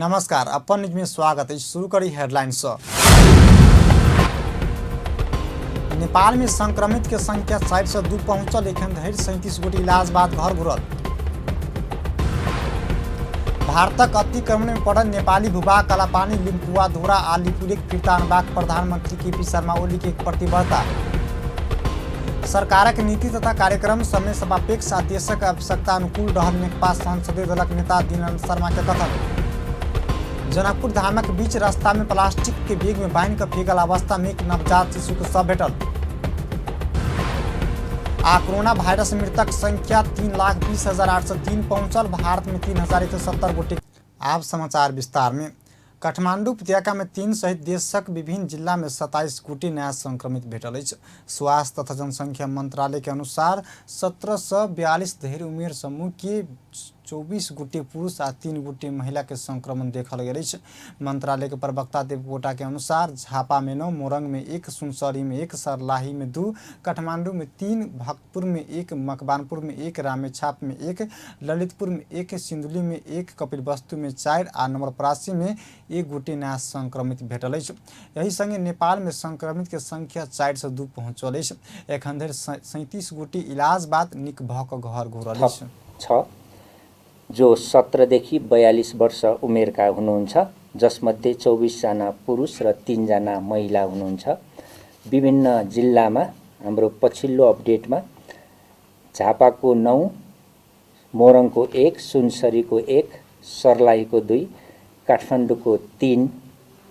नमस्कार, अपन न्यूज में स्वागत है। शुरू करी हेडलाइन से। नेपाल में संक्रमित के संख्या 402 पहुंचल, एखन धरि 37 गोटे इलाज बाद घर घुरल। भारतक अतिक्रमण में पड़ल नेपाली भूभाग कालापानी, लिम्पुआ, धोरा आ लिपुलेख फिर्ता अनबाक प्रधानमंत्री केपी शर्मा ओली के प्रतिबद्धता। सरकारक नीति तथा कार्यक्रम समय सापेक्ष आ देशक आवश्यकता अनुकूल रहल नेकपा संसदीय दलक नेता दीनानंद शर्मा के कथन। जनकपुर धामक बीच रास्ता में प्लास्टिक के बैग में बान्हि कऽ फेंकल अवस्था में एक नवजात शिशु के शव भेटल। आ कोरोना वायरस मृतक संख्या 3,20,803 पहुंचल, भारत में 3,170 गोटे। आब समाचार विस्तार में। काठमांडू उपत्यका में 3 सहित देशक विभिन्न जिला में 27 गोटे नया संक्रमित भेटल अछि। स्वास्थ्य तथा जनसंख्या मंत्रालय के अनुसार 17 से 42 धरि उमेर समूह के 24 गोटे पुरुष आ 3 गोटे महिला के संक्रमण देखल गेल अछि। मंत्रालय के प्रवक्ता देवकोटा के अनुसार झापा में 9, मोरंग में 1, सुनसरी में 1, सरलाही में 2, काठमांडू में 3, भक्तपुर में 1, मकवानपुर में 1, रामेछाप में 1, ललितपुर में 1, सिंधुली में 1, कपिलवस्तु में 4 आ नवलपरासी में 1 गोटे नया संक्रमित भेटल अछि। एहि संगे नेपाल में संक्रमित के संख्या 402 पहुंचल अछि। एखन धरि 37 गोटे इलाज बाद निक भऽ कऽ घर घुरल अछि। छ जो 17 देखि 42 वर्ष उमेरका हुनुहुन्छ, जसमध्ये 24 जना पुरुष र 3 जना महिला हुनुहुन्छ। विभिन्न जिल्लामा हाम्रो पछिल्लो अपडेटमा झापाको 9, मोरङको 1, सुनसरीको 1, सर्लाहीको 2, काठमाडौँको 3,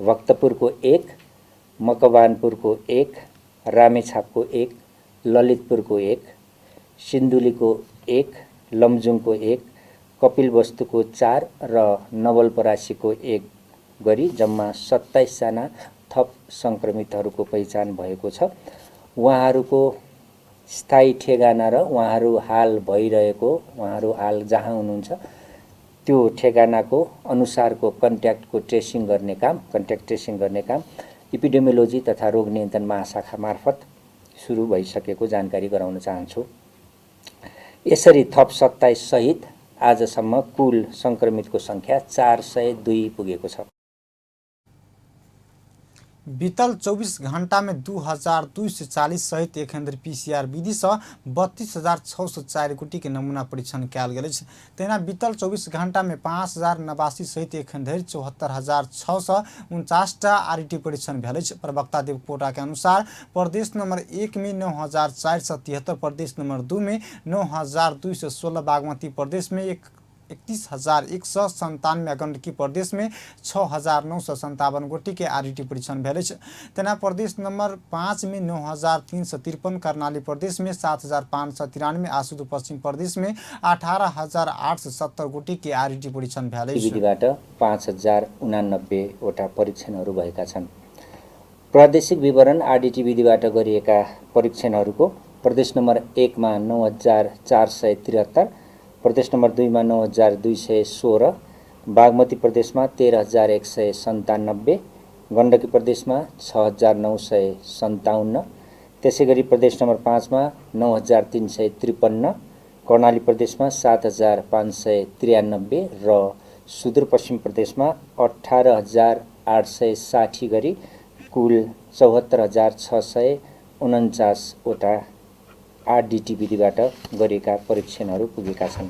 भक्तपुरको 1, मकवानपुरको 1, रामेछापको 1, ललितपुरको 1, सिन्धुलीको 1, लमजुङको 1, कपिलवस्तुको 4 र नवलपरासीको 1 गरी जम्मा 27 जना थप सङ्क्रमितहरूको पहिचान भएको छ। उहाँहरूको स्थायी ठेगाना र उहाँहरू हाल भइरहेको, उहाँहरू हाल जहाँ हुनुहुन्छ त्यो ठेगानाको अनुसारको कन्ट्याक्टको ट्रेसिङ गर्ने काम, कन्ट्याक्ट ट्रेसिङ गर्ने काम इपिडेमियोलोजी तथा रोग नियन्त्रण महाशाखा मार्फत सुरु भइसकेको जानकारी गराउन चाहन्छु। यसरी थप 27 सहित आजसम्म कुल सङ्क्रमितको सङ्ख्या 402 पुगेको छ। बीतल 24 घंटा में 2,240 सहित एखन धरि पीसीआर विधि से 32,604 गोटे के नमूना परीक्षण कयल गेल अछि। तहिना बीतल 24 घंटा में 5,089 सहित एखन धरि 74,649 टा आरटी परीक्षण भेल अछि। प्रवक्ता देवकोटा के अनुसार प्रदेश नंबर 1 में 9,473, प्रदेश नंबर 2 में 9,216, बागमती प्रदेश में 31,197, गंडकी प्रदेश में 6,957 गोटे के आरटी परीक्षण भेल अछि। तेना प्रदेश नंबर 5 में 9,353, कर्णाली प्रदेश में 7,593 आ सुदूरपश्चिम प्रदेश में 18,870 गोटे के आरटी परीक्षण भेल अछि। विधिबाट 5,089 वटा परीक्षणहरू भएका छन्। प्रादेशिक विवरण आरडिटी विधिबाट गरिएका परीक्षणहरूको प्रदेश नम्बर 1 मा 9,473, प्रदेश नम्बर 2 मा 9,216, बागमती प्रदेशमा 13,197, गण्डकी प्रदेशमा 6,957, त्यसैगरी प्रदेश नम्बर 5 मा 9,353, कर्णाली प्रदेशमा 7,593 र सुदूरपश्चिम प्रदेशमा 18,860 गरी कुल 74,649 वटा आरडिटी विधिबाट गरिएका परीक्षणहरू पुगेका छन्।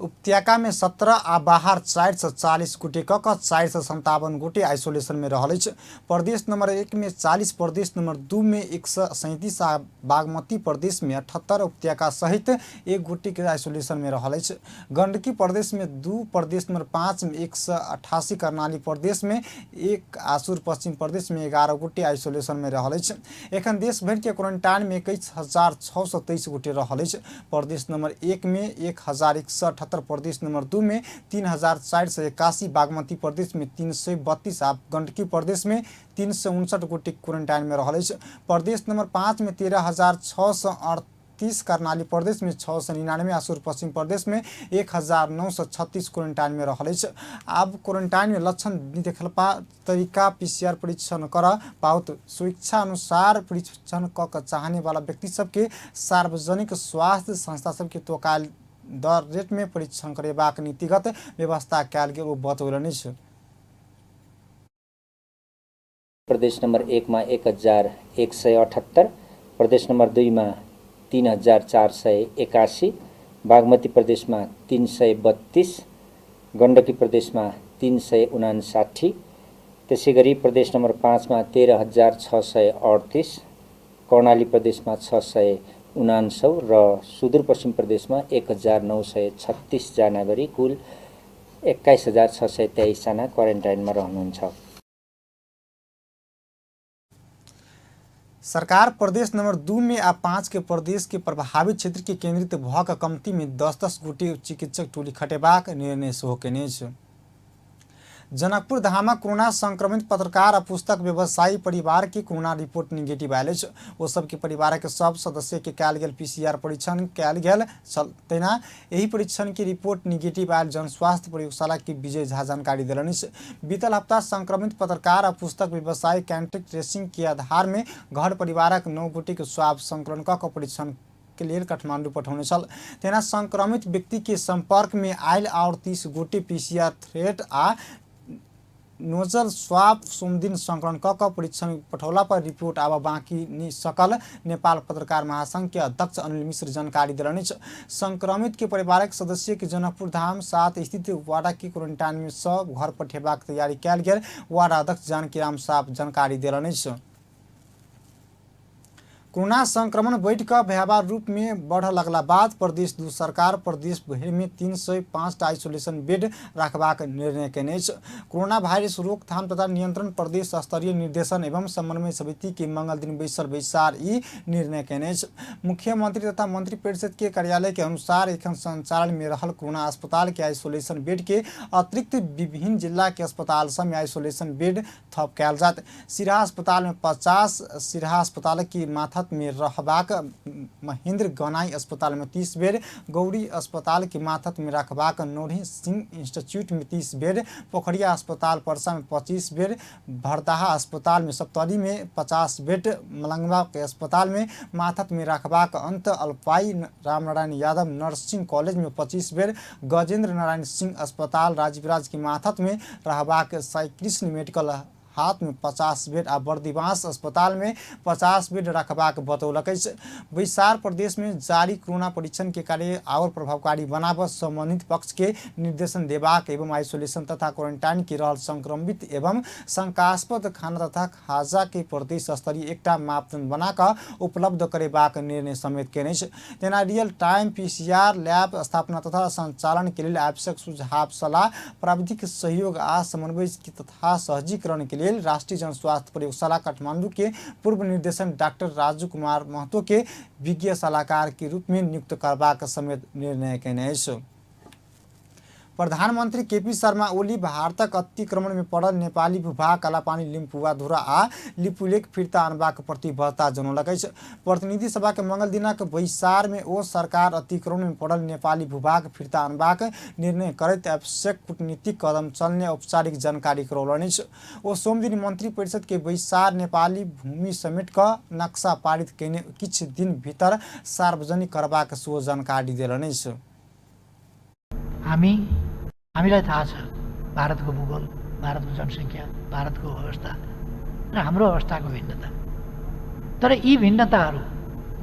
उपत्यका में 17 आ बाहर 440 गोटे क 457 गोटे आइसोलेशन में रहल अछि। प्रदेश नंबर 1 में 40, प्रदेश नंबर 2 में 137 आ बागमती प्रदेश में 78 उपत्यका सहित 1 गोटे के आइसोलेशन में रहल अछि। गंडकी प्रदेश में 2, प्रदेश नंबर 5 में 188, कर्णाली प्रदेश में 1 आ सुदूरपश्चिम प्रदेश में 11 गोटे आइसोलेशन में रहल अछि। एखन देश भरि के क्वारंटाइन में 21,623 गोटे रहल अछि। प्रदेश नंबर 1 में 1,178, प्रदेश नंबर 2 में 3,481, बागमती प्रदेश में 332 आ गंडकी प्रदेश में 359 गोटे क्वारंटाइन में रहल अछि। प्रदेश नंबर 5 में 13,638, कर्णाली प्रदेश में 699 आ सुदूरपश्चिम प्रदेश में 1,936 क्वारंटाइन में रहल अछि। आब क्वारंटाइन में लक्षण देखलपा तरीका पीसीआर परीक्षण कर पाउत। स्वेच्छा अनुसार परीक्षण क चाहने वाला व्यक्ति सबके सार्वजनिक स्वास्थ्य संस्था सबके तोकायल दर रेट में परीक्षण करेबाक नीतिगत व्यवस्था कयल गेल ओ बतौलनि अछि। प्रदेश नम्बर 1 मा 1178, प्रदेश नम्बर 2 मा 3481, बागमती प्रदेशमा 332, गण्डकी प्रदेशमा 359, त्यसैगरी प्रदेश नम्बर 5 मा 13638, कर्णाली प्रदेशमा 679 र सुदूरपश्चिम प्रदेशमा 1936 जना गरी कुल 21623 जना क्वारेन्टाइनमा रहनुहुन्छ। सरकार प्रदेश नंबर 2 में आ 5 के प्रदेश के प्रभावित क्षेत्र के केंद्रित भ क कम्ती में 10-10 गोटे चिकित्सक टोली खटेबाक निर्णय सेहो केने अछि। जनकपुर धामक कोरोना संक्रमित पत्रकार आ पुस्तक व्यवसायी परिवार के कोरोना रिपोर्ट निगेटिव आयल अछि। ओ सबके परिवार के सब सदस्य के कयल गेल पीसीआर परीक्षण कयल गेल छल। तहिना एहि परीक्षण के रिपोर्ट निगेटिव आयल जनस्वास्थ्य प्रयोगशाला के विजय झा जानकारी देलनि अछि। बीतल हफ्ता संक्रमित पत्रकार आ पुस्तक व्यवसायी कॉन्टैक्ट ट्रेसिंग के आधार में घर परिवारक 9 गोटे के स्वाब संकलन क के परीक्षण के लेल काठमांडू पठौने छल। तहिना संक्रमित व्यक्ति के संपर्क में आयल और 30 गोटे पीसीआर थ्रेट आ नोजल स्वाब सोमदिन संकलन क क परीक्षण पठौला पर रिपोर्ट आब बाँकी नि सकल नेपाल पत्रकार महासंघ के अध्यक्ष अनिल मिश्र जानकारी देलनि अछि। संक्रमित के परिवारक सदस्य के जनकपुर धाम 7 स्थित वाडा के क्वारेंटाइन में सब घर पठेबाक तैयारी कयल गेल वाडा अध्यक्ष जानकीराम साफ जानकारी देलनि अछि। कोरोना संक्रमण बढ़ि कऽ भयावह रूप में बढ़ लगला बाद प्रदेश 2 सरकार प्रदेश भरि में 305 टा आइसोलेशन बेड राखबाक निर्णय केने अछि। कोरोना वायरस रोकथाम तथा नियंत्रण प्रदेश स्तरीय निर्देशन एवं समन्वय समिति के मंगल दिन बैसल बैसार ई निर्णय केने अछि। मुख्यमंत्री तथा मंत्री परिषद के कार्यालय के अनुसार एखन संचालन में रहल कोरोना अस्पताल के आइसोलेशन बेड के अतिरिक्त विभिन्न जिला के अस्पताल सब में आइसोलेशन बेड थप कयल जायत। सिरहा अस्पताल में 50, सिरहा अस्पताल की माथत में रहबाक महेंद्र गनाई अस्पताल में 30 बेड, गौरी अस्पताल के माथत में रखबाक नोढ़ी सिंह इंस्टीट्यूट में 30 बेड, पोखरिया अस्पताल परसा में 25 बेड, भरदाहा अस्पताल में सप्तरी में 50 बेड, मलंगवा के अस्पताल में माथत में रखबाक अंत अल्पाई रामनारायण यादव नर्सिंग कॉलेज में 25 बेड, गजेंद्र नारायण सिंह अस्पताल राजविराज के माथत में रहबाक साई कृष्ण मेडिकल हाथ में 50 बेड आ बर्दिवास अस्पताल में 50 बेड रखबाक बतौलक अछि। बैसार प्रदेश में जारी कोरोना परीक्षण के कार्य और प्रभावकारी बनाब संबंधित पक्ष के निर्देशन देबाक एवं आइसोलेशन तथा क्वारेंटाइन के रहल संक्रमित एवं शंकास्पद खाना तथा खाजा के प्रदेश स्तरीय एकटा मापदंड बनाकऽ उपलब्ध करेबाक निर्णय समेत केने अछि। तेना रियल टाइम पीसीआर लैब स्थापना तथा संचालन के लेल आवश्यक सुझाव सलाह प्राविधिक सहयोग आ समन्वय तथा सहजीकरण के लेल राष्ट्रीय जनस्वास्थ्य प्रयोगशाला काठमांडू के पूर्व निर्देशक डॉक्टर राजू कुमार महतो के विज्ञ सलाहकार के रूप में नियुक्त करबाक समेत निर्णय केने अछि। प्रधानमंत्री केपी शर्मा ओली भारतक अतिक्रमण में पड़ल नेपाली भूभाग कालापानी लिम्पुआ धुरा आ लिपुलेख फिर्ता अनबाक प्रतिबद्धता जनौलक अछि। प्रतिनिधि सभा के मंगल दिनक बैसार में ओ सरकार अतिक्रमण में पड़ल नेपाली भूभाग फिर्ता अनबाक निर्णय करैत आवश्यक कूटनीतिक कदम चलने औपचारिक जानकारी करौलनि अछि। ओ सोमदिन मंत्री परिषद के बैसार नेपाली भूमि समेट कऽ नक्शा पारित केने किछु दिन भीतर सार्वजनिक करबाक सेहो जानकारी देलनि अछि। हामीलाई थाहा छ भारतको भूगोल, भारतको जनसङ्ख्या, भारतको अवस्था र हाम्रो अवस्थाको भिन्नता। तर यी भिन्नताहरू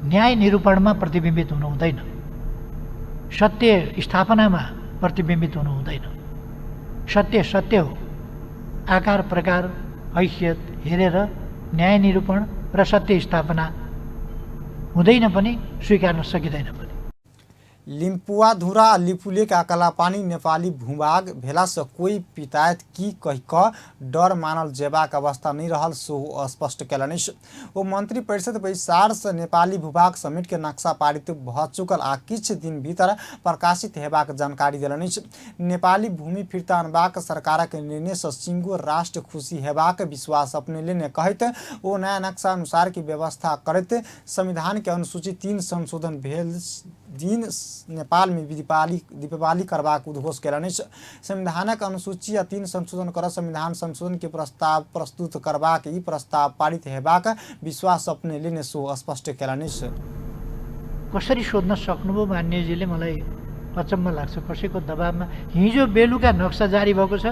न्याय निरूपणमा प्रतिबिम्बित हुनु हुँदैन, सत्य स्थापनामा प्रतिबिम्बित हुनु हुँदैन। सत्य सत्य हो, आकार प्रकार हैसियत हेरेर न्याय निरूपण र सत्य स्थापना हुँदैन पनि, स्वीकार्न सकिँदैन पनि। लिम्पुआ धुरा आ लिपुलेख आ कालापानी नेपाली भूभाग भेलासँ कोई पितायत की कहि कऽ डर मानल जेबाक अवस्था नहि रहल सेहो स्पष्ट कयलनि अछि। ओ मंत्री परिषद बैसारसँ नेपाली भूभाग समेट के नक्शा पारित भऽ चुकल आ किछु दिन भीतर प्रकाशित हेबाक जानकारी देलनि अछि। नेपाली भूमि फिर्ता अनबाक सरकारक निर्णयसँ सिंगो राष्ट्र खुशी हेबाक विश्वास अपने लेने कहैत ओ नयाँ नक्शा अनुसार के व्यवस्था करैत संविधान के अनुसूची 3 संशोधन भेल दिन नेपाल में दीपावली करबाक उद्घोष कयलनि अछि। संविधानक अनुसूची आ 3 संशोधन कर संविधान संशोधन के प्रस्ताव प्रस्तुत करबाक ई प्रस्ताव पारित हेबाक विश्वास अपने लेने सेहो स्पष्ट कयलनि अछि। कसरी सोध्न सक्नुभयो मान्यजीले, मलाई अचम्म लाग्छ कसैको दबाबमा। हिजो बेलुका नक्सा जारी भएको छ,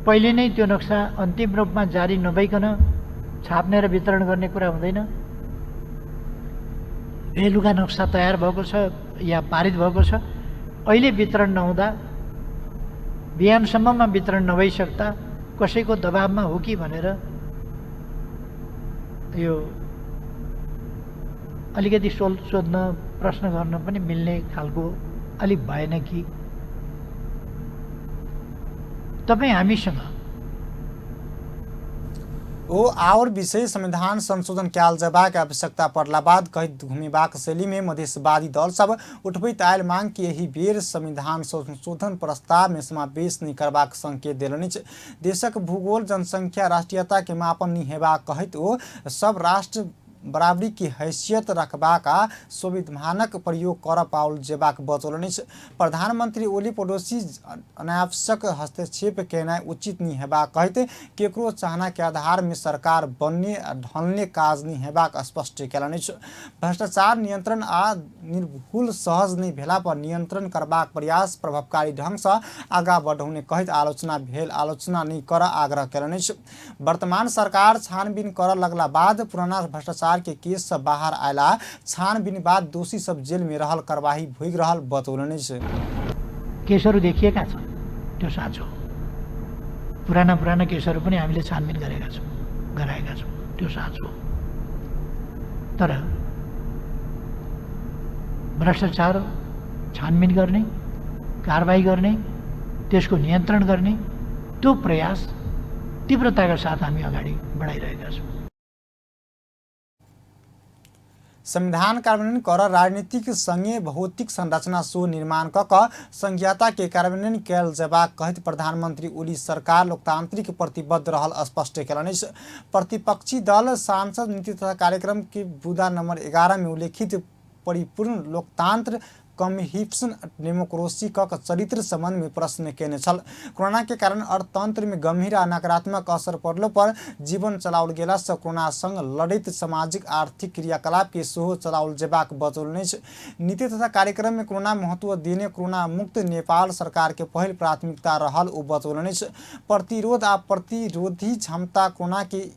पहिले नै त्यो नक्सा अन्तिम रूपमा जारी नभइकन छाप्ने र वितरण गर्ने कुरा हुँदैन। बेलुका नक्सा तयार भएको छ या पारित भएको छ, अहिले वितरण नहुँदा बिहानसम्ममा वितरण नभइसक्दा कसैको दबाबमा हो कि भनेर यो अलिकति सोध्न प्रश्न गर्न पनि मिल्ने खालको अलिक भएन कि। तपाईँ हामीसँग ओ आओर विषय संविधान संशोधन कयल जयबाक आवश्यकता पड़ला बाद कहैत घुमेबाक शैली में मधेशवादी दल सब उठबैत आयल मांग के एहि बेर संविधान संशोधन प्रस्ताव में समावेश नहि करबाक संकेत देलनि अछि। देशक भूगोल, जनसंख्या, राष्ट्रीयता के मापन नहि हेबाक कहैत ओ सब राष्ट्र बराबरी के हैसियत रखबाक आ संविधानक प्रयोग कर पाओल जेबाक बतौलनि अछि। प्रधानमंत्री ओली पड़ोसी अनावश्यक हस्तक्षेप केनाइ उचित नहि हेबाक कहैत केकरो चाहना के आधार में सरकार बनने आ ढलने काज नहि हेबाक स्पष्ट केलनि अछि। भ्रष्टाचार नियंत्रण आ निर्भुल सहज नहि भेला पर नियंत्रण करबाक प्रयास प्रभावकारी ढंग सँ आगाँ बढ़ौने कहैत आलोचना भेल आलोचना नहि कर आग्रह केलनि अछि। वर्तमान सरकार छानबीन करऽ लगला बाद पुराना भ्रष्टाचार के केस से बाहर आयला छानबीन बाद दोषी सब जेल में रहल कार्यवाही भोगि रहल बतौलनि अछि। केसहरू देखिएका छन्, त्यो साँचो हो। पुराना पुराना केसहरू पनि हामीले छानबिन गरेका छौँ, गराएका छौँ, त्यो साँचो हो। तर भ्रष्टाचार छानबिन गर्ने, कारवाही गर्ने, त्यसको नियन्त्रण गर्ने त्यो प्रयास तीव्रताका साथ हामी अगाडि बढाइरहेका छौँ। संविधान कार्यान्वयन कर राजनीतिक संगे भौतिक संरचना सेहो निर्माण क कऽ संघीयता के कार्यान्वयन कयल जेबाक कहैत प्रधानमंत्री ओली सरकार लोकतांत्रिक प्रतिबद्ध रहल स्पष्ट केलनि अछि। प्रतिपक्षी दल सांसद नीति तथा कार्यक्रम के बुदा नंबर 11 में उल्लेखित परिपूर्ण लोकतंत्र कमहिप्सन डेमोक्रेसी क चरित्र संबंध में प्रश्न केने छल। कोरोना के कारण अर्थतंत्र में गंभीर आ नकारात्मक असर पड़लो पर जीवन चलाओल गेला सँ कोरोना संग लड़ैत सामाजिक आर्थिक क्रियाकलाप के सेहो चलाओल जेबाक बतौलनि अछि। नीति तथा कार्यक्रम में कोरोना महत्व देने कोरोना मुक्त नेपाल सरकार के पहिल प्राथमिकता रहल ओ बतौलनि अछि। प्रतिरोध आ प्रतिरोधी क्षमता कोरोना के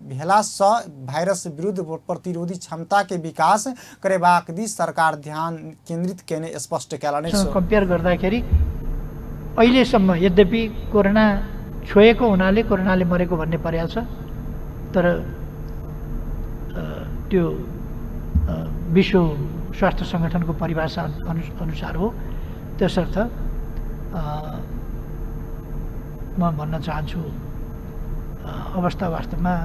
भेलासँ वायरस विरुद्ध प्रतिरोधी क्षमताके विकास करेबाक दिस सरकार ध्यान केन्द्रित केने स्पष्ट केलनि अछि। कम्पेयर गर्दाखेरि अहिलेसम्म यद्यपि कोरोना छोएको हुनाले कोरोनाले मरेको भन्ने परेको छ, तर त्यो विश्व स्वास्थ्य सङ्गठनको परिभाषा अनुसार हो। त्यसर्थ म भन्न चाहन्छु अवस्था वास्तवमा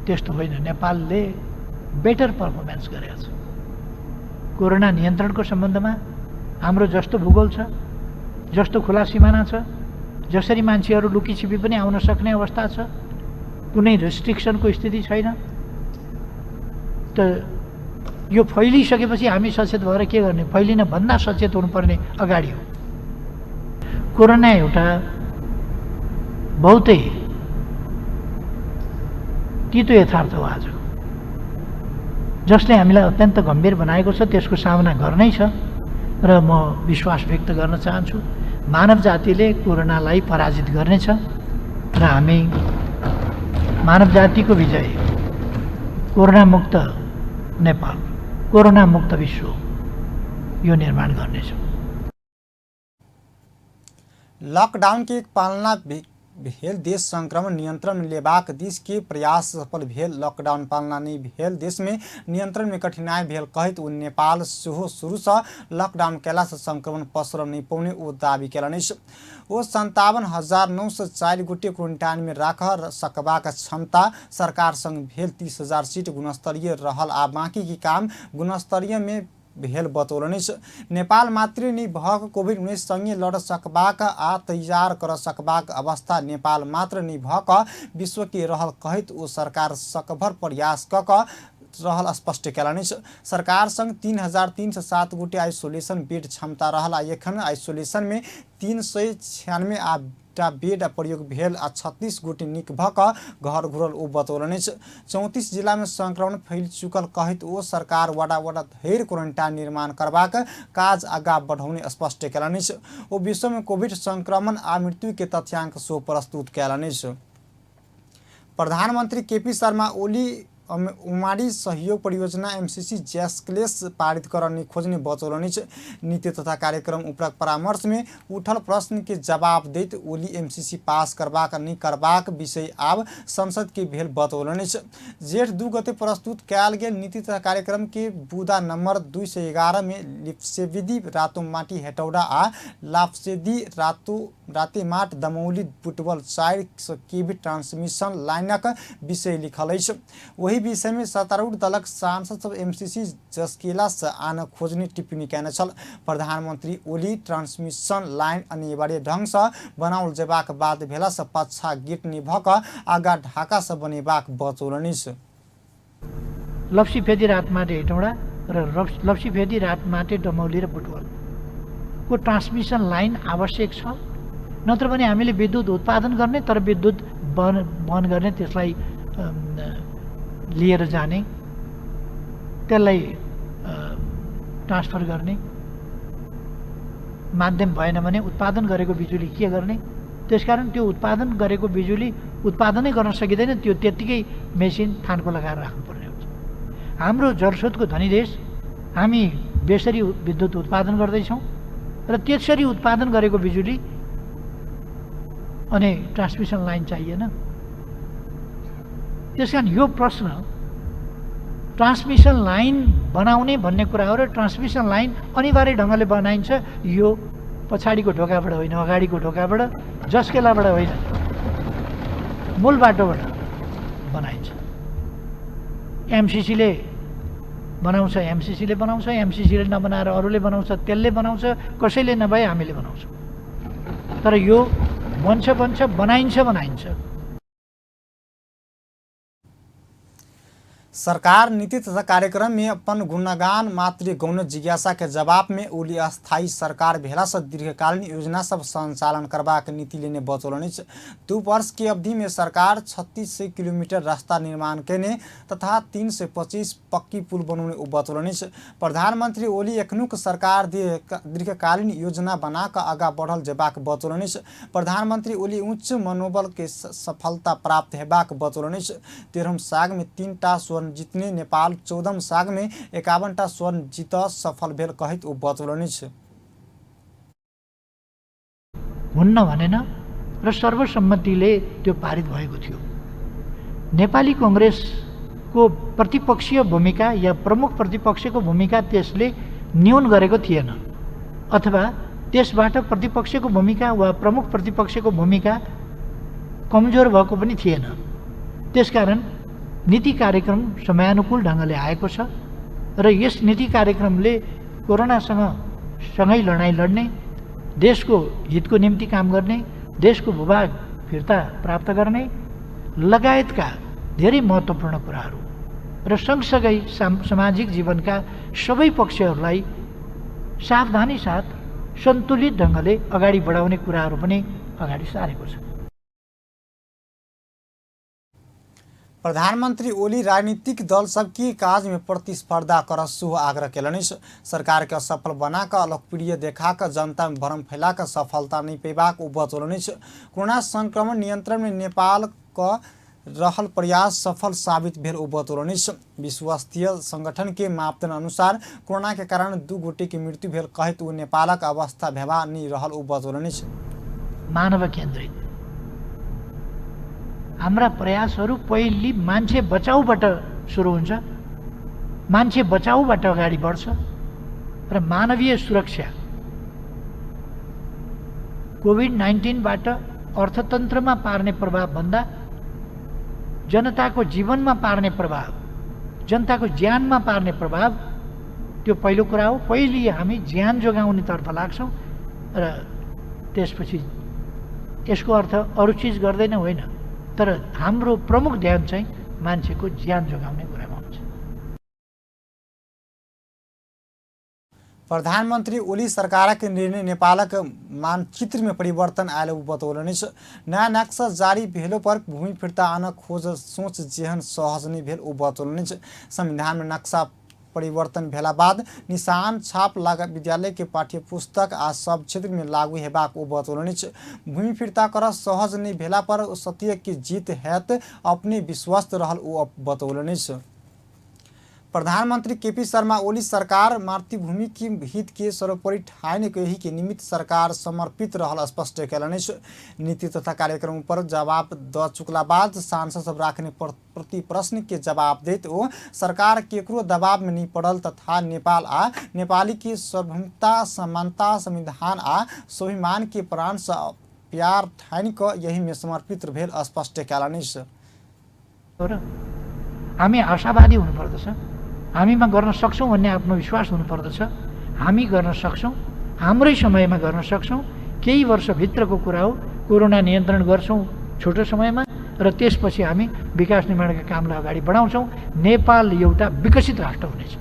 त्यस्तो होइन। नेपालले बेटर पर्फर्मेन्स गरेको छ कोरोना नियन्त्रणको सम्बन्धमा। हाम्रो जस्तो भूगोल छ, जस्तो खुला सिमाना छ, जसरी मान्छेहरू लुकीछिपी पनि आउन सक्ने अवस्था छ, कुनै रेस्ट्रिक्सनको स्थिति छैन। त यो फैलिसकेपछि हामी सचेत भएर के गर्ने? फैलिन भन्दा सचेत हुनुपर्ने अगाडि हो। कोरोना एउटा बहुतै तितो यथार्थ हो आज, जसले हामीलाई अत्यन्त गम्भीर बनाएको छ। त्यसको सामना गर्नै छ र म विश्वास व्यक्त गर्न चाहन्छु मानव जातिले कोरोनालाई पराजित गर्नेछ र हामी मानव जातिको विजय, कोरोना मुक्त नेपाल, कोरोना मुक्त विश्व यो निर्माण गर्नेछौँ। लॉकडाउन के पालना भेल देश संक्रमण नियंत्रण में लेबाक दिस के प्रयास सफल भेल। लॉकडाउन पालना नहि भेल देश में नियंत्रण में कठिनाई भेल कहैत ओ नेपाल सेहो शुरू सँ लॉकडाउन कयला सँ संक्रमण पसरल नहि पौने ओ दावी केलनि अछि। ओ 57,904 गोटे क्वारेंटाइन में राख सकबाक क्षमता सरकार संग भेल 30,000 सीट गुणस्तरीय रहल आ बाकी के काम गुणस्तरीय में भेल बतौलनि अछि। नेपाल मात्रे नहि भऽ कऽ कोविड-19 संगे लड़ सकबाक आ तैयार कर सकबाक अवस्था नेपाल मात्र नहि भऽ कऽ विश्व के रहल कहैत ओ सरकार सकभर प्रयास कऽ कऽ रहल स्पष्ट केलनि अछि। सरकार संग 3,307 गोटे आइसोलेशन बेड क्षमता रहल आ एखन आइसोलेशन में 396 आ टा बेड प्रयोग भेल आ 36 गोटे नीक भऽ कऽ घर घुरल ओ बतौलनि अछि। 34 जिलामे संक्रमण फैल चुकल कहैत ओ सरकार वडा वडा धरि क्वारेंटाइन निर्माण करबाक काज आगाँ बढ़ौने स्पष्ट कयलनि अछि। ओ विश्वमे कोविड संक्रमण आ मृत्युके तथ्यांक सेहो प्रस्तुत कयलनि अछि। प्रधानमंत्री केपी शर्मा ओली उमारी सहयोग परियोजना एमसीसी जैसक्लेस पारित करऽ खोजने बतौलनि अछि। नीति तथा कार्यक्रम उपरक परामर्श में उठल प्रश्न के जवाब दैत ओली एमसीसी पास करबाक नहि करबाक विषय आब संसद के भेल बतौलनि अछि। जेठ 2 गते प्रस्तुत कयल गेल नीति तथा कार्यक्रम के बुदा नंबर 211 में लिप्सेविदी रातोमाटी हेटौडा आ लाप्सेदी रातो रातेमाट दमौली बुटवल 400 केवी ट्रांसमिशन लाइनक विषय लिखल अछि। ओहि विषयमे सत्तारूढ़ दलक सांसद सब एमसीसी जसकेला सँ आन खोजने टिप्पणी कयने छल। प्रधानमंत्री ओली ट्रांसमिशन लाइन अनिवार्य ढंग सँ बनाओल जेबाक बात भेला सँ पाछा गेट नहि भऽ कऽ आगा ढाका सँ बनेबाक बतौलनि। लप्सीफेदी रातमाटे हेटौँडा र लप्सीफेदी रातमाटे दमौली र बुटवलको ट्रान्समिसन लाइन आवश्यक छ, नत्र भने हामीले विद्युत उत्पादन गर्ने तर विद्युत बहन गर्ने, त्यसलाई लिएर जाने, त्यसलाई ट्रान्सफर गर्ने माध्यम भएन भने उत्पादन गरेको बिजुली के गर्ने? त्यसकारण त्यो उत्पादन गरेको बिजुली उत्पादनै गर्न सकिँदैन, त्यो त्यत्तिकै मेसिन थानको लगाएर राख्नुपर्ने हुन्छ। हाम्रो जलस्रोतको धनी देश, हामी बेसरी विद्युत उत्पादन गर्दैछौँ र त्यसरी उत्पादन गरेको बिजुली अनि ट्रान्समिसन लाइन चाहिएन। त्यसकारण यो प्रश्न ट्रान्समिसन लाइन बनाउने भन्ने कुरा हो र ट्रान्समिसन लाइन अनिवार्य ढङ्गले बनाइन्छ। यो पछाडिको ढोकाबाट होइन, अगाडिको ढोकाबाट, जस्केलाबाट होइन, मूल बाटोबाट बनाइन्छ। एमसिसीले बनाउँछ, एमसिसीले बनाउँछ, एमसिसीले नबनाएर अरूले बनाउँछ, त्यसले बनाउँछ, कसैले नभए हामीले बनाउँछौँ। तर यो बन्छ बन्छ, बनाइन्छ बनाइन्छ। सरकार नीति तथा कार्यक्रम में अपन गुणगान मात्र गौण जिज्ञासा के जवाब में ओली अस्थायी सरकार भेला से दीर्घकालीन योजना सब संचालन करबाक नीति लेने बतौलनि अछि। 2 वर्ष के अवधि में सरकार 3600 किलोमीटर रास्ता निर्माण केने तथा 325 पक्की पुल बनौने ओ बतौलनि अछि। प्रधानमंत्री ओली एखनुक सरकार दीर्घकालीन योजना बना कऽ आगाँ बढ़ल जेबाक बतौलनि अछि। प्रधानमंत्री ओली उच्च मनोबल के सफलता प्राप्त हेबाक बतौलनि अछि। 13 साग में 3 टा स्वर्ण जीतने नेपाल 14 साग में 51 टा स्वर्ण जीत सफल भेल कहैत ओ बतौलनि अछि। हुन्न भनेन र सर्वसम्मतिले त्यो पारित भएको थियो। नेपाली कङ्ग्रेसको प्रतिपक्षीय भूमिका या प्रमुख प्रतिपक्षको भूमिका त्यसले न्यून गरेको थिएन अथवा त्यसबाट प्रतिपक्षको भूमिका वा प्रमुख प्रतिपक्षको भूमिका कमजोर भएको पनि थिएन। त्यसकारण नीति कार्यक्रम समयानुकूल ढङ्गले आएको छ र यस नीति कार्यक्रमले कोरोनासँग सँगै लडाइँ लड्ने, देशको हितको निम्ति काम गर्ने, देशको भूभाग फिर्ता प्राप्त गर्ने लगायतका धेरै महत्त्वपूर्ण कुराहरू र सँगसँगै सामाजिक जीवनका सबै पक्षहरूलाई सावधानी साथ सन्तुलित ढङ्गले अगाडि बढाउने कुराहरू पनि अगाडि सारेको छ। प्रधानमंत्री ओली राजनीतिक दल सबके काज में प्रतिस्पर्धा कर सेहो आग्रह केलनि अछि। सरकार के असफल बना कऽ अलोकप्रिय देखा कऽ जनता में भ्रम फैला कऽ सफलता नहि पेबाक ओ बतौलनि अछि। कोरोना संक्रमण नियंत्रण में नेपाल क रहल प्रयास सफल साबित भेल ओ बतौलनि अछि। विश्व स्वास्थ्य संगठन के मापदंड अनुसार कोरोना के कारण 2 गोटे के मृत्यु भेल कहैत ओ नेपालक अवस्था भयावह नहि रहल ओ बतौलनि अछि। मानव केन्द्रित हाम्रा प्रयासहरू पहिले मान्छे बचाउबाट सुरु हुन्छ, मान्छे बचाउबाट अगाडि बढ्छ र मानवीय सुरक्षा कोभिड-19बाट अर्थतन्त्रमा पार्ने प्रभावभन्दा जनताको जीवनमा पार्ने प्रभाव, जनताको ज्यानमा पार्ने प्रभाव त्यो पहिलो कुरा हो। पहिले हामी ज्यान जोगाउनेतर्फ लाग्छौँ र त्यसपछि यसको अर्थ अरू चिज गर्दैन होइन, तर हाम्रो प्रमुख ध्यान चाहिँ मान्छेको ज्यान जोगाउने कुरामा हुन्छ। प्रधानमन्त्री ओली सरकारक निर्णय नेपालक मानचित्रमे परिवर्तन आयल ओ बतौलनि अछि। नयाँ नक्सा जारी भेलो पर भूमि फिर्ता आन खोज सोच जेहन सहज नहि भेल ओ बतौलनि अछि। संविधानमे नक्सा परिवर्तन भेला बाद निशान छाप लगा विद्यालय के पाठ्य पुस्तक आ सब क्षेत्र में लागू हेबाक ओ बतौलनि अछि। भूमि फिर्ता कर सहज नहि भेला पर सत्य के जीत हैत अपने विश्वस्त रहल ओ बतौलनि अछि। प्रधानमंत्री केपी शर्मा ओली सरकार मातृभूमि के हित के सर्वोपरि ठानि के एहि के निमित्त सरकार समर्पित रहल स्पष्ट कयलनि अछि। नीति तथा कार्यक्रम पर जवाब द चुकला बाद सांसद सब राखने प्रति प्रश्न के जवाब दैत ओ सरकार केकरो दबाव में नहीं पड़ल तथा नेपाल आ नेपाली के सार्वभौमता, समानता, संविधान आ स्वाभिमान के प्राण से प्यार ठानि क यही में समर्पित भेल स्पष्ट कयलनि अछि। र हामी आशावादी हुनुपर्दछ, हामीमा गर्न सक्छौँ भन्ने आत्मविश्वास हुनुपर्दछ। हामी गर्न सक्छौँ, हाम्रै समयमा गर्न सक्छौँ। केही वर्षभित्रको कुरा हो। कोरोना नियन्त्रण गर्छौँ छोटो समयमा र त्यसपछि हामी विकास निर्माणका कामलाई अगाडि बढाउँछौँ। नेपाल एउटा विकसित राष्ट्र हुनेछ,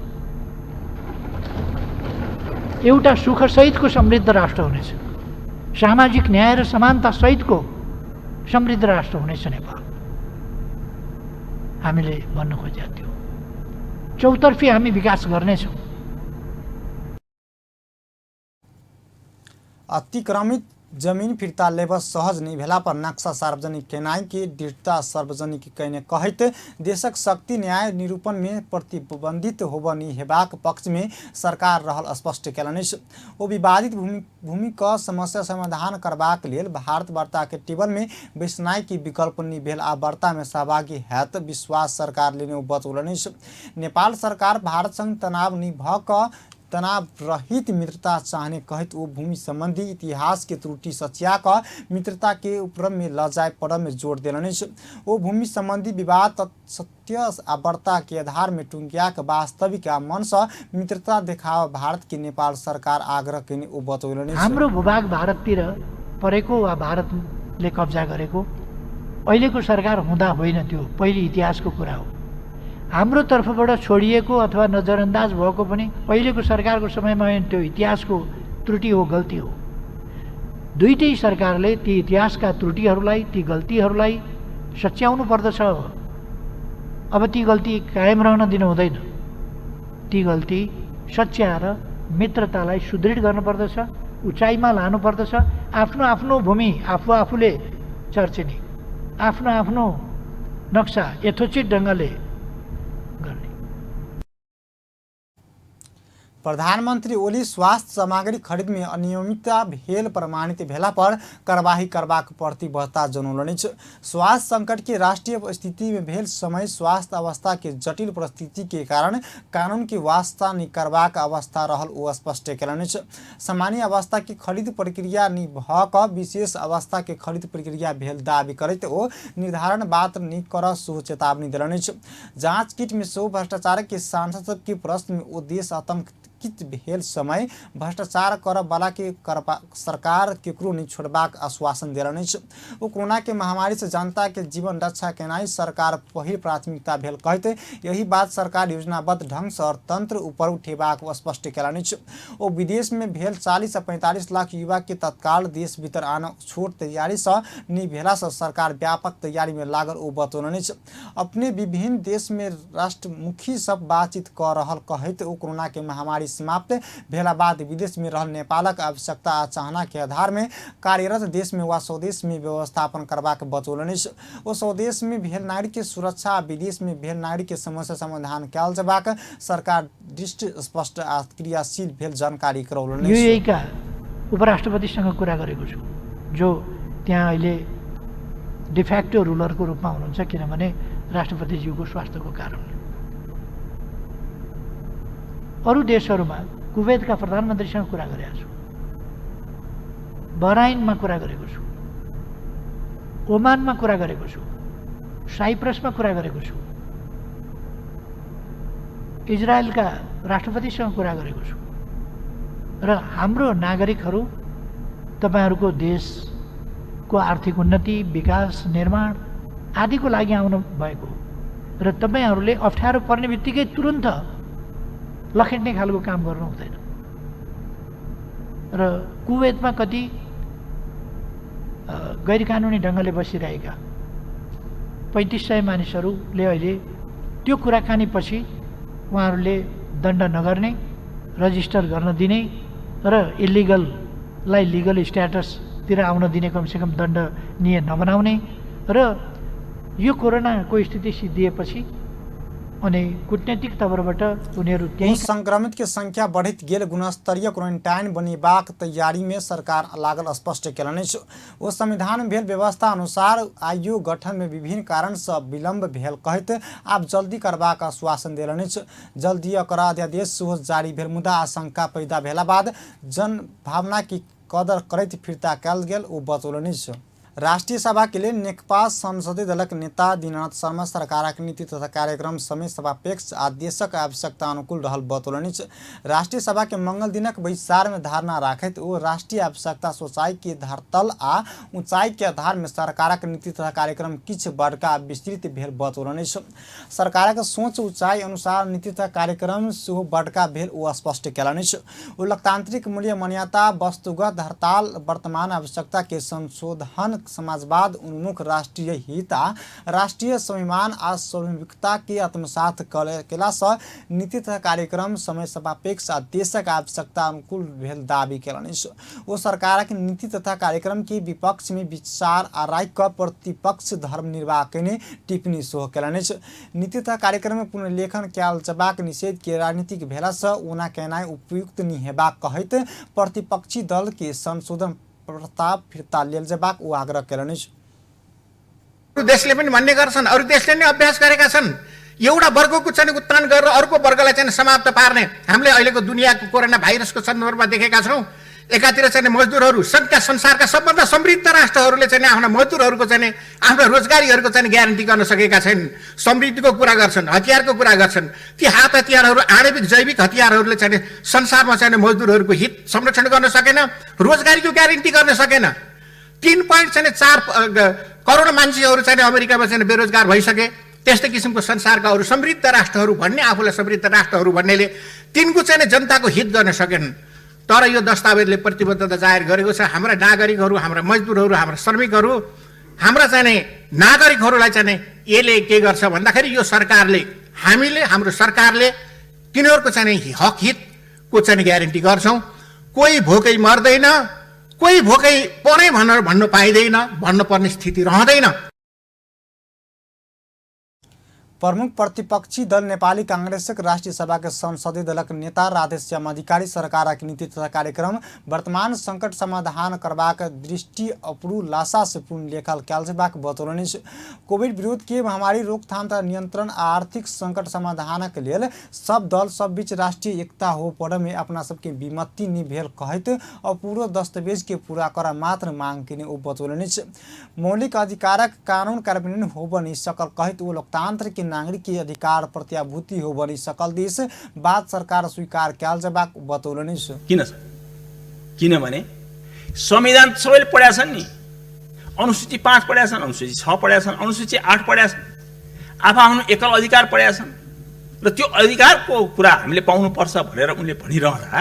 एउटा सुखसहितको समृद्ध राष्ट्र हुनेछ, सामाजिक न्याय र समानतासहितको समृद्ध राष्ट्र हुनेछ नेपाल। हामीले भन्न खोजेका थियौँ चौतर्फी हामी विकास गर्नेछौँ। अतिक्रमित जमीन फिर्ता लेब सहज नहि भेला पर नक्सा सार्वजनिक केनाइ के दृढ़ता सार्वजनिक कयने कहैत देशक शक्ति न्याय निरूपण में प्रतिबंधित होब नहि हेबाक पक्ष में सरकार रहल स्पष्ट कयलनि अछि। ओ विवादित भूमि क समस्या समाधान करबाक लेल भारत वार्ता के टेबल में बैसनाइ के विकल्प नहि भेल आ वार्ता में सहभागी हैत विश्वास सरकार लेने ओ बतौलनि अछि। नेपाल सरकार भारत संग तनाव नहि भ क तनाव रहित मित्रता चाहने कहैत ओ भूमि संबंधी इतिहास के त्रुटि सचिया क मित्रता के उपक्रम में ल जाय पड़य में जोर देलनि अछि। ओ भूमि संबंधी विवाद सत्य आ वार्ता के आधार में टुंगिया क वास्तविक आ मन से मित्रता देखाव भारत के नेपाल सरकार आग्रह कयने ओ बतौलनि अछि। हाम्रो भूभाग भारततिर परेको वा भारतले कब्जा गरेको अहिलेको सरकार हुँदा होइन, त्यो पहिले इतिहासको कुरा हो। हाम्रो तर्फबाट छोडिएको अथवा नजरअन्दाज भएको पनि अहिलेको सरकारको समयमा होइन, त्यो इतिहासको त्रुटि हो, गल्ती हो। दुईटै सरकारले ती इतिहासका त्रुटिहरूलाई, ती गल्तीहरूलाई सच्याउनु पर्दछ। अब ती गल्ती कायम रहन दिनु हुँदैन। ती गल्ती सच्याएर मित्रतालाई सुदृढ गर्नुपर्दछ, उचाइमा लानुपर्दछ। आफ्नो आफ्नो भूमि आफू आफूले चर्चिने, आफ्नो आफ्नो नक्सा यथोचित ढङ्गले गर्ने। प्रधानमंत्री ओली स्वास्थ्य सामग्री खरीद में अनियमितता भेल प्रमाणित भेला पर कार्यवाही करबाक प्रतिबद्धता जनौलनि अछि। स्वास्थ्य संकट के राष्ट्रीय स्थिति में भेल समय स्वास्थ्य अवस्था के जटिल परिस्थिति के कारण कानून के वास्ता नहि करबाक अवस्था रहल ओ स्पष्ट कयलनि अछि। सामान्य अवस्था के खरीद प्रक्रिया नहि भ क विशेष अवस्था के खरीद प्रक्रिया भेल दावी करैत ओ निर्धारण बात नहि कर सेहो चेतावनी देलनि अछि। जांच किट में सेहो भ्रष्टाचार के सांसद सब के प्रश्न में ओ देश आतंकित भेल समय भ्रष्टाचार करऽ वाला के सरकार केकरो नहि छोड़बाक आश्वासन देलनि अछि। ओ कोरोना के महामारी से जनता के जीवन रक्षा केनाइ सरकार पहिल प्राथमिकता भेल कहैत यही बात सरकार योजनाबद्ध ढंग से अर्थतंत्र ऊपर उठेबाक स्पष्ट कयलनि अछि। ओ विदेश में भेल 40 से 45 लाख युवा के तत्काल देश भीतर आन छोट तैयारी से नहि भेला से सरकार व्यापक तैयारी में लागल ओ बतौलनि अछि। अपने विभिन्न देश में राष्ट्रमुखी सब बातचीत क रहल कहैत ओ कोरोना के महामारी समाप्त भेला बाद विदेश में रहल नेपालक आवश्यकता आ चाहना के आधार में कार्यरत देश में वा स्वदेश में व्यवस्थापन करबाक बतौलनि अछि। ओ स्वदेश में भेल नागरिक के सुरक्षा आ विदेश में भेल नागरिक के समस्या समाधान कयल जेबाक सरकार दृष्टि स्पष्ट आ क्रियाशील भेल जानकारी करौलनि अछि। युएईका उपराष्ट्रपतिसँग कुरा गरेको छु, जो त्यहाँ अहिले डिफ्याक्टो रुलरको रूपमा हुनुहुन्छ, किनभने राष्ट्रपतिज्यूको स्वास्थ्यको कारणले। अरू देशहरूमा कुवेतका प्रधानमन्त्रीसँग कुरा गरेको छु, बहराइनमा कुरा गरेको छु, ओमानमा कुरा गरेको छु, साइप्रसमा कुरा गरेको छु, इजरायलका राष्ट्रपतिसँग कुरा गरेको छु। र हाम्रो नागरिकहरू तपाईँहरूको देशको आर्थिक उन्नति, विकास, निर्माण आदिको लागि आउनु भएको हो र तपाईँहरूले अप्ठ्यारो पर्ने बित्तिकै तुरन्त लखेट्ने खालको काम गर्नु हुँदैन। र कुवेतमा कति गैरकानुनी ढङ्गले बसिरहेका 3500 मानिसहरूले अहिले त्यो कुराकानीपछि उहाँहरूले दण्ड नगर्ने, रजिस्टर गर्न दिने र इलिगललाई लिगल स्ट्याटसतिर आउन दिने, कमसेकम दण्डनीय नबनाउने र यो कोरोनाको स्थिति सिद्धिएपछि अनि कूटनैतिक तवरबाट उनीहरू त्यही संक्रमित के संख्या बढ़ैत गेल गुणस्तरीय क्वारेंटाइन बनेबाक तैयारी में सरकार लागल स्पष्ट केलनि अछि। ओ संविधान भेल व्यवस्था अनुसार आयोग गठन में विभिन्न कारण सँ विलंब भेल कहैत आब जल्दी करबाक आश्वासन देलनि अछि। जल्दी एकर अध्यादेश सेहो जारी भेल, मुदा आशंका पैदा भेला बाद जन भावना की कदर करैत फिर्ता कयल गेल ओ बतौलनि अछि। राष्ट्रिय सभा के लेल नेकपा संसदीय दलक नेता दीनानाथ शर्मा सरकारक नीति तथा कार्यक्रम समय सापेक्ष आ देशक आवश्यकता अनुकूल रहल बतौलनि अछि। राष्ट्रिय सभा के मंगल दिनक बैसार में धारणा राखैत ओ राष्ट्रिय आवश्यकता सोचाई के धरतल आ ऊंचाई के आधार में सरकारक नीति तथा कार्यक्रम किछु बड़का विस्तृत भेल बतौलनि अछि। सरकारक सोच ऊंचाई अनुसार नीति तथा कार्यक्रम सेहो बड़का भेल ओ स्पष्ट केलनि अछि। ओ लोकतांत्रिक मूल्य मान्यता, वस्तुगत धरताल, वर्तमान आवश्यकता के संशोधन, समाजवाद उन्मुख राष्ट्रीय हित आ राष्ट्रीय स्वाभिमान आ स्वाभाविकता के आत्मसात केला सँ नीति तथा कार्यक्रम समय सापेक्ष आ देशक आवश्यकता अनुकूल भेल दावी केलनि अछि। ओ सरकारक नीति तथा कार्यक्रम के विपक्ष में विचार आ राखि कऽ प्रतिपक्ष धर्म निर्वाह केने टिप्पणी सेहो केलनि अछि। नीति तथा कार्यक्रम में पुनर्लेखन कयल जेबाक निषेध के राजनीतिक भेला सँ ओना केनाइ उपयुक्त नहि हेबाक कहैत प्रतिपक्षी दल के संशोधन प्रस्ताव फिर्ता लेल जेबाक ओ आग्रह केलनि अछि। अरू देशले पनि भन्ने गर्छन्, अरू देशले नै अभ्यास गरेका छन्। एउटा वर्गको चाहिँ उत्थान गरेर अर्को वर्गलाई चाहिँ समाप्त पार्ने हामीले अहिलेको दुनियाँको कोरोना भाइरसको सन्दर्भमा देखेका छौँ। एकातिर चाहिँ मजदुरहरू सबका संसारका सबभन्दा समृद्ध राष्ट्रहरूले चाहिँ आफ्ना मजदुरहरूको चाहिँ आफ्ना रोजगारीहरूको चाहिँ ग्यारेन्टी गर्न सकेका छैनन्। समृद्धिको कुरा गर्छन्, हतियारको कुरा गर्छन्, ती हात हतियारहरू आणविक जैविक हतियारहरूले चाहिँ संसारमा चाहिँ मजदुरहरूको हित संरक्षण गर्न सकेन, रोजगारीको ग्यारेन्टी गर्न सकेन। 3.4 करोड मान्छेहरू चाहिँ अमेरिकामा चाहिँ बेरोजगार भइसके। त्यस्तै किसिमको संसारका अरू समृद्ध राष्ट्रहरू भन्ने, आफूलाई समृद्ध राष्ट्रहरू भन्नेले तिनको चाहिँ जनताको हित गर्न सकेनन्। तर यो दस्तावेजले प्रतिबद्धता जाहेर गरेको छ। हाम्रा नागरिकहरू, हाम्रा मजदुरहरू, हाम्रा श्रमिकहरू, हाम्रा चाहिँ नागरिकहरूलाई चाहिँ यसले के गर्छ भन्दाखेरि यो सरकारले, हामीले, हाम्रो सरकारले तिनीहरूको चाहिँ हक हितको चाहिँ ग्यारेन्टी गर्छौँ। कोही भोकै मर्दैन, कोही भोकै परे भनेर भन्नु पाइँदैन, भन्नुपर्ने स्थिति रहँदैन। प्रमुख प्रतिपक्षी दल नेपाली कांग्रेसक राष्ट्रिय सभा के संसदीय दलक नेता राधेश्याम अधिकारी सरकारक नीति तथा कार्यक्रम वर्तमान संकट समाधान करबाक दृष्टि अपुरू लाशा से पूर्ण लेखल कयल जेबाक बतौलनि अछि। कोविड विरुद्ध के महामारी रोकथाम तथा नियंत्रण आ आर्थिक संकट समाधानक लेल सब दल सब बीच राष्ट्रीय एकता हो पड़े में अपना सबके विमति नहि भेल कहैत अपूरो दस्तावेज के पूरा कर मात्र मांग केने ओ बतौलनि अछि। मौलिक अधिकारक कानून कार्यान्वयन होब नहि सकल कहैत ओ लोकतंत्र के नागरिक के अधिकार प्रत्याभूति हो बनी सकल this बात सरकार स्वीकार कयल जेबाक बतौलनि अछि। किन छ? किनभने संविधान सबैले पढेका छन् नि, अनुसूची 5 पढेका छन्, अनुसूची 6 पढेका छन्, अनुसूची 8 पढेका छन्, आफ्नो एकल अधिकार पढेका छन् र त्यो अधिकारको कुरा हामीले पाउनुपर्छ भनेर उनले भनिरहँदा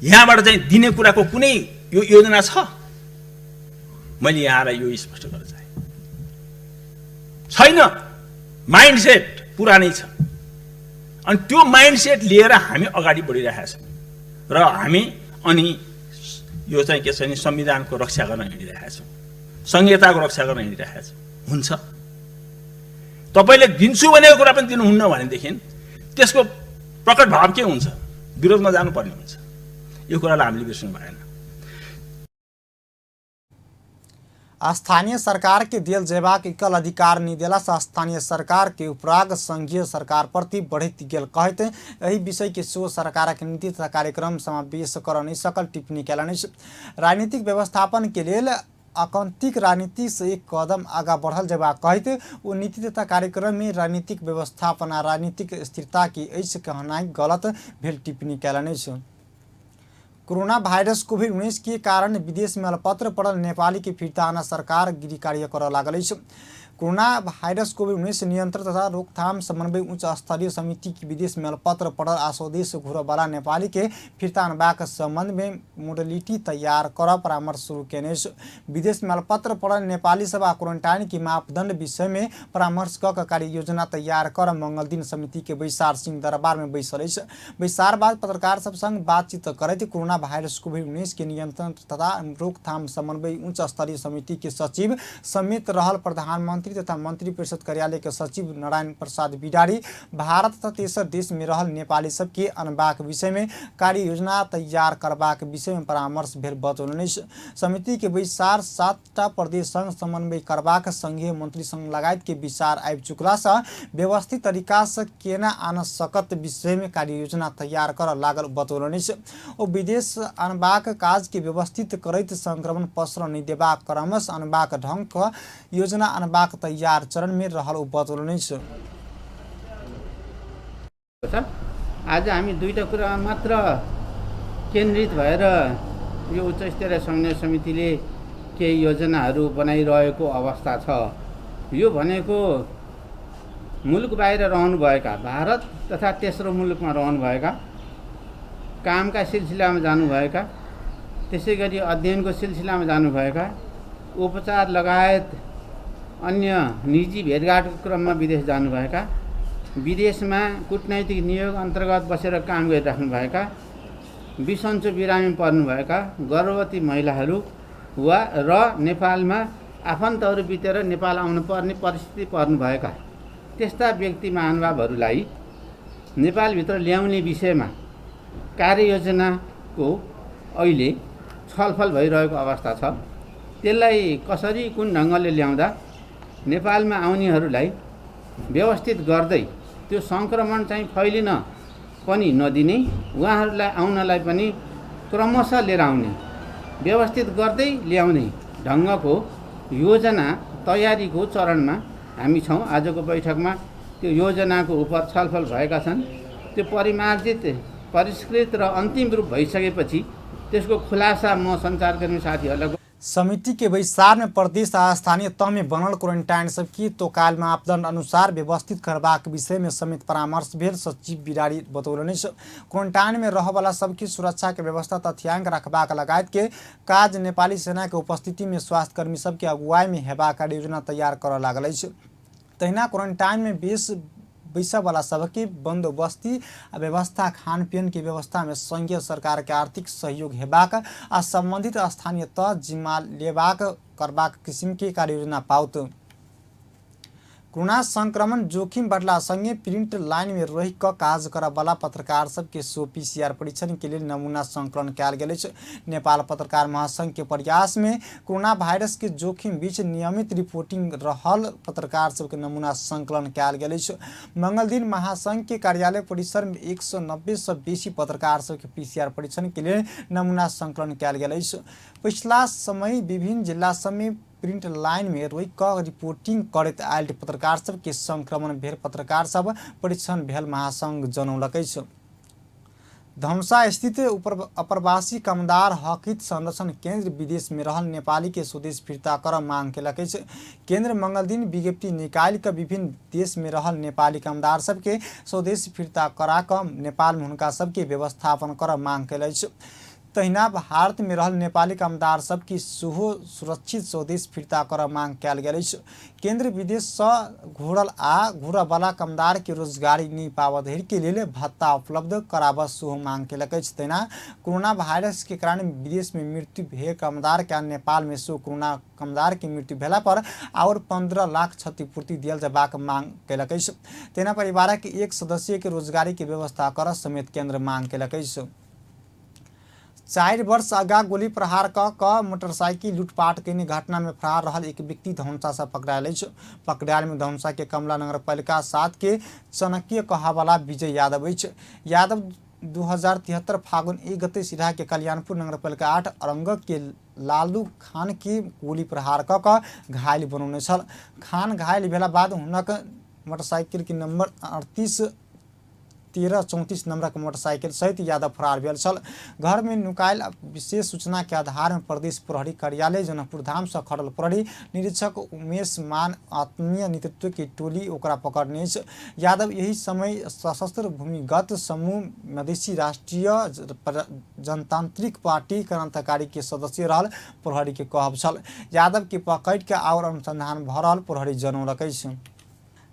यहाँबाट चाहिँ दिने कुराको कुनै यो योजना छ? मैले यहाँ आएर यो स्पष्ट गर्न चाहेँ, छैन। माइन्डसेट पुरानै छ अनि त्यो माइन्डसेट लिएर हामी अगाडि बढिरहेका छौँ र हामी अनि यो चाहिँ के छ भने संविधानको रक्षा गर्न हिँडिरहेका छौँ, संहिताको रक्षा गर्न हिँडिरहेका छौँ। हुन्छ, तपाईँले दिन्छु भनेको कुरा पनि दिनुहुन्न भनेदेखि त्यसको प्रकट भाव के हुन्छ? विरोधमा जानुपर्ने हुन्छ। यो कुरालाई हामीले बिर्सनु भएन। स्थानीय सरकार के दियल जेबाक एकल अधिकार नहि देला से स्थानीय सरकार के उपराग संघीय सरकार प्रति बढ़ैत गेल कहैत एहि विषय के सेहो सरकारक नीति तथा कार्यक्रम समावेश कर नहि सकल टिप्पणी केलनि अछि। राजनीतिक व्यवस्थापन के लेल आकंतिक राजनीति से एक कदम आगा बढ़ल जेबाक कहैत ओ नीति तथा कार्यक्रम में राजनीतिक व्यवस्थापन आ राजनीतिक स्थिरता के अछि कहनाइ गलत भेल टिप्पणी केलनि अछि। कोरोना वायरस कोविड-19 के कारण विदेश में अलपत्र पड़ल नेपाली के फिर्ता आना सरकार गृह कार्य करऽ लागल अछि। कोरोना वायरस कोविड-19 नियंत्रण तथा रोकथाम समन्वय उच्च स्तरीय समिति की विदेश मेलपत्र पड़ल आ स्वदेश घुरऽवला नेपाली के फिर्ता अनबाक सम्बन्ध में मोडलिटी तैयार कर परामर्श शुरू केने अछि। विदेश मेलपत्र पड़ल नेपाली सब आ क्वारेंटाइन के मापदंड विषय में परामर्श क कार्य योजना तैयार कर मंगल दिन समिति के बैसार सिंह दरबार में बैसल अछि। बैसार बाद पत्रकार सब संग बातचीत करैत कोरोना वायरस कोविड-19 के नियंत्रण तथा रोकथाम समन्वय उच्च स्तरीय समिति के सचिव समेत रहल प्रधानमंत्री तथा मंत्री परिषद कार्यालय के सचिव नारायण प्रसाद बिडारी भारत तथा तेसर देश में रहल नेपाली सबके अनबाक विषय में कार्य योजना तैयार करबाक विषय में परामर्श भेल बतौलनि अछि। समिति के बैसार 7टा प्रदेश संग समन्वय करबाक संघीय मंत्री संघ लगायत के विचार आबि चुकला सँ व्यवस्थित तरीका सँ केना आन सकत विषय में कार्य योजना तैयार कर लागल बतौलनि अछि। ओ विदेश अनबाक काज के व्यवस्थित करैत संक्रमण पसरऽ नहि देबाक क्रमश अनबाक ढंग क योजना अनबाक तैयार चरण में रहल ओ बतौलनि अछि। आज हामी दुईटा कुरामा मात्र केन्द्रित भएर यो उच्च स्तरीय समन्वय समितिले केही योजनाहरू बनाइरहेको अवस्था छ। यो भनेको मुलुक बाहिर रहनुभएका, भारत तथा तेस्रो मुलुकमा रहनुभएका, कामका सिलसिलामा जानुभएका, त्यसै गरी अध्ययनको सिलसिलामा जानुभएका, उपचार लगायत अन्य निजी भेटघाटको क्रममा विदेश जानुभएका, विदेशमा कूटनैतिक नियोग अन्तर्गत बसेर काम गरिराख्नुभएका, बिसन्चो बिरामी पर्नुभएका गर्भवती महिलाहरू वा र नेपालमा आफन्तहरू बितेर नेपाल आउनुपर्ने परिस्थिति पर्नुभएका त्यस्ता व्यक्ति महानुभावहरूलाई नेपालभित्र ल्याउने विषयमा कार्ययोजनाको अहिले छलफल भइरहेको अवस्था छ। त्यसलाई कसरी कुन ढङ्गले ल्याउँदा नेपालमा आउनेहरूलाई व्यवस्थित गर्दै त्यो सङ्क्रमण चाहिँ फैलिन पनि नदिने, उहाँहरूलाई आउनलाई पनि क्रमशः लिएर आउने, व्यवस्थित गर्दै ल्याउने ढङ्गको योजना तयारीको चरणमा हामी छौँ। आजको बैठकमा त्यो योजनाको उप छलफल भएका छन्। त्यो परिमार्जित, परिष्कृत र अन्तिम रूप भइसकेपछि त्यसको खुलासा म सञ्चारकर्मी साथीहरूलाई। समिति के बैसार में प्रदेश आ स्थानीय तह में बनल क्वारेंटाइन सबके तोकाल मापदंड अनुसार व्यवस्थित करबाक विषय में समेत परामर्श भेल सचिव बिरारी बतौलनि अछि। क्वारेंटाइन में रहऽवला सबके सुरक्षा के व्यवस्था तथ्यांक रखबाक लगायत के काज नेपाली सेना के उपस्थिति में स्वास्थ्यकर्मी सबके अगुवाई में हेबाक योजना तैयार करऽ लागल अछि। तहिना क्वारेंटाइन में बेस बैसऽवला सबके बंदोबस्ती आ व्यवस्था, खानपियन के व्यवस्था में संघीय सरकार के आर्थिक सहयोग हेबाक आ संबंधित स्थानीय तह जिम्मा लेबाक करबाक किसिम के कार्ययोजना पाओत। कोरोना संक्रमण जोखिम बढ़ला संगे प्रिंट लाइन में रहि क काज करऽवला पत्रकार सबके सो पीसीआर परीक्षण के लेल नमूना संकलन कयल गेल अछि। नेपाल पत्रकार महासंघ के प्रयास में कोरोना वायरस के जोखिम बीच नियमित रिपोर्टिंग रहल पत्रकार सबके नमूना संकलन कयल गेल अछि। मंगल दिन महासंघ के कार्यालय परिसर में 190 सँ बेसी पत्रकार सबके पीसीआर परीक्षण के लेल नमूना संकलन कयल गेल अछि। पछिला समय विभिन्न जिला सब में प्रिंट लाइन में रोकि क रिपोर्टिंग करैत आयल पत्रकार सब के संक्रमण भेल पत्रकार सब परीक्षण भेल महासंघ जनौलक अछि। धमसा स्थित अप्रवासी कामदार हकहित संरक्षण केन्द्र विदेश में रहल नेपाली के स्वदेश फिर्ता कर मांग केलक अछि। केन्द्र मंगलदिन विज्ञप्ति निकालि क विभिन्न देश में रहल नेपाली कामदार सबके स्वदेश फिर्ता करा क नेपाल में हुनका सबके व्यवस्थापन कर मांग केलक अछि। तहिना भारत में रहल नेपाली कामदार सबके सेहो सुरक्षित स्वदेश फिर्ता कर मांग कयल गेल अछि। केन्द्र विदेश सँ घुरल आ घुरऽवला कामदार के रोजगारी नहि पाबऽ धरि के लेल भत्ता उपलब्ध कराबऽ सेहो मांग केलक अछि। तहिना कोरोना वायरस के कारण विदेश में मृत्यु भेल कामदार के नेपाल में सेहो कोरोना कामदार के मृत्यु भेला पर आओर 15 लाख क्षतिपूर्ति दियल जेबाक मांग केलक अछि। तहिना परिवारक एक सदस्य के रोजगारी के व्यवस्था करऽ समेत केन्द्र मांग केलक अछि। 4 वर्ष आगा गोली प्रहार क मोटरसाइकिल लूटपाट केने घटना में फरार रहल एक व्यक्ति धनुषा से पकड़ायल अछि। पकड़ायल में धनुषा के कमला नगरपालिका 7 के चनकीय कहावाला विजय यादव अछि। यादव 2073 फागुन 1 गते सिरहा के कल्याणपुर नगरपालिका 8 अरंग के लालू खान के गोली प्रहार क घायल बनौने छल। खान घायल भेला बाद हुनक मोटरसाइकिल के नंबर 38 1334 नंबरक मोटरसाइकिल सहित यादव फरार भेल छल। घर में नुकायल विशेष सूचना के आधार में प्रदेश प्रहरी कार्यालय जनकपुर धाम से खड़ल प्रहरी निरीक्षक उमेश मान आत्मीय नेतृत्व की टोली ओकरा पकड़ने अछि। यादव यही समय सशस्त्र भूमिगत समूह मधेसी राष्ट्रीय जनतांत्रिक पार्टी क्रांतिकारी के सदस्य रहल प्रहरी के कहब छल। यादव के पकड़ के और अनुसंधान भ रहल प्रहरी जनौलक अछि।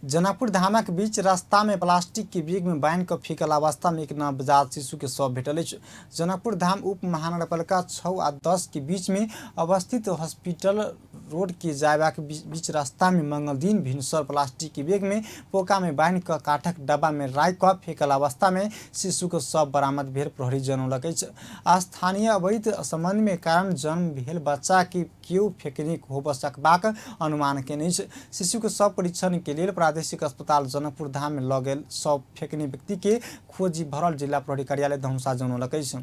जनकपुर धामक बीच रास्ता में प्लास्टिक के बैग में बान्हि कऽ फेकल अवस्था में एक नवजात शिशु के शव भेटल अछि। जनकपुर धाम उप महानगरपालिका 6 आ 10 के बीच में अवस्थित हॉस्पिटल रोड के जायबाक बीच रास्ता में मंगल दिन भिनसर प्लास्टिक के बैग में पोका में बान्हि कऽ काठक डब्बा में राखि कऽ फेकल अवस्था में शिशु के शव बरामद भेल प्रहरी जनौलक अछि। स्थानीय अवैध संबंध में कारण जन्म भेल बच्चा के केओ फेकने होब सकबाक अनुमान केने अछि। शिशु के शव परीक्षण के लेल प्रादेशिक अस्पताल जनकपुर धाम में लऽ गेल शव फेकने व्यक्ति के खोजी भरल जिला प्रहरी कार्यालय धनुषा जनौलक अछि।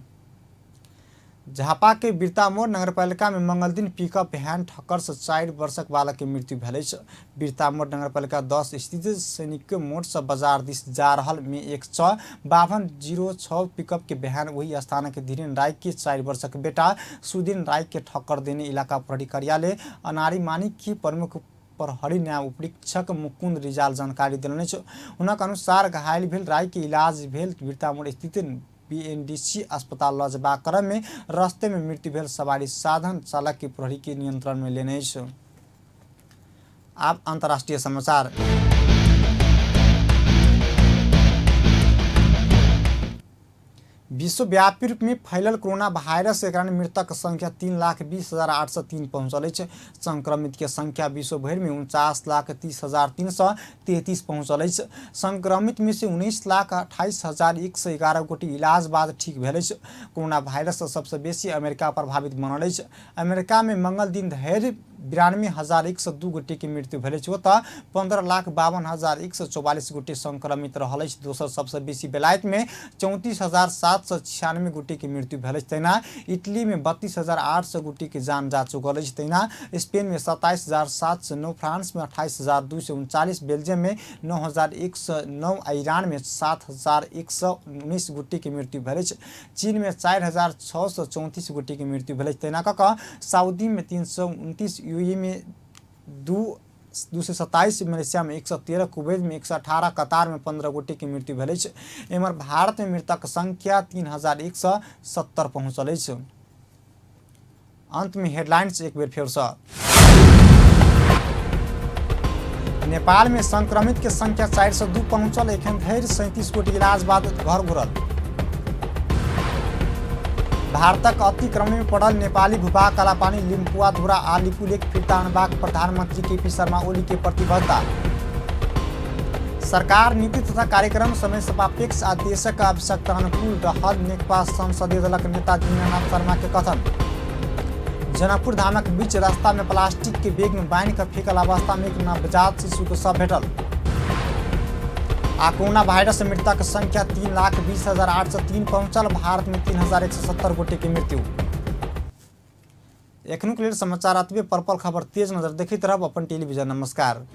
झापा के बिरतामोड़ नगरपालिका में मंगल दिन पिकअप वैन ठक्कर से 4 वर्षक बालक के मृत्यु भेल अछि। बिरतामोड़ नगरपालिका 10 स्थित सैनिक मोड़ से बाजार दिस जा रहल में 1 6 52 06 पिकअप के वैन वही स्थान के धीरेन राय के 4 वर्षक बेटा सुदिन राय के ठक्कर देने इलाका प्रहरी कार्यालय अनारी मानिक के प्रमुख प्रहरी न्याय उपरीक्षक मुकुंद रिजाल जानकारी देलनि अछि। हुनक अनुसार घायल भेल राय के इलाज भेल बिरतामोड़ स्थित बीएनडीसी अस्पताल लऽ जेबाक क्रम में रास्ते में मृत्यु भेल सवारी साधन चालक के प्रहरी के नियंत्रण में लेने अछि। आब अंतर्राष्ट्रीय समाचार। विश्वव्यापी रूप में फैलल कोरोना वायरस के कारण मृतक संख्या 3,20,803 पहुंचल अछि। संक्रमित के संख्या विश्व भरि में 49,30,333 पहुंचल अछि। संक्रमित में से 19,28,111 गोटी इलाज बाद ठीक भेल अछि। कोरोना वायरस से सबसे बेसी अमेरिका प्रभावित बनल अछि। अमेरिका में मंगल दिन धरि 92,102 गोटे के मृत्यु भेल अछि। ओतऽ 15,52,144 गोटे संक्रमित रहल अछि। दोसर सबसे बेसी बेलायत में 34,796 गोटे के मृत्यु भेल अछि। तहिना इटली में 32,800 गोटे के जान जा चुकल अछि। तहिना स्पेन में 27,709, फ्रांस में 28,239, बेल्जियम में 9,109 आ ईरान में 7,119 गोटे के मृत्यु भेल अछि। चीन में 4,634 गोटे के मृत्यु भेल अछि। तहिना कऽ कऽ सऊदी में 329, यूएई में 227, मलेशिया में 113, कुवैत में 118, कतार में 15 गोटे के मृत्यु भेल अछि। एम्हर भारत में मृतक संख्या 3,170 पहुंचल अछि। अंत में हेडलाइंस एक बेर फेर से। नेपाल में संक्रमित के संख्या 402 पहुंचल, एखन धरि 37 गोटे इलाज बाद घर घुरल। भारतक अतिक्रमण में पड़ल नेपाली भूभाग कालापानी, लिम्पुआ धुरा आ लिपुलेख फिर्ता अनबाक प्रधानमंत्री केपी शर्मा ओली के प्रतिबद्धता। सरकार नीति तथा कार्यक्रम समय सापेक्ष आ देशक आवश्यकता अनुकूल रहल नेकपा संसदीय दलक नेता दीनानाथ शर्मा के कथन। जनकपुर धामक बीच रास्ता में प्लास्टिक के बैग में बान्हि कऽ फेकल अवस्था में एक नवजात शिशु के शव भेटल। आ कोरोना वायरस से मृतक संख्या 3,20,803 पहुंचल, भारत में 3,170 गोटे के मृत्यु। एखनुक लेल समाचार अतबे। पल पल खबर तेज नजर देखैत रहब अपन टेलीविजन। नमस्कार।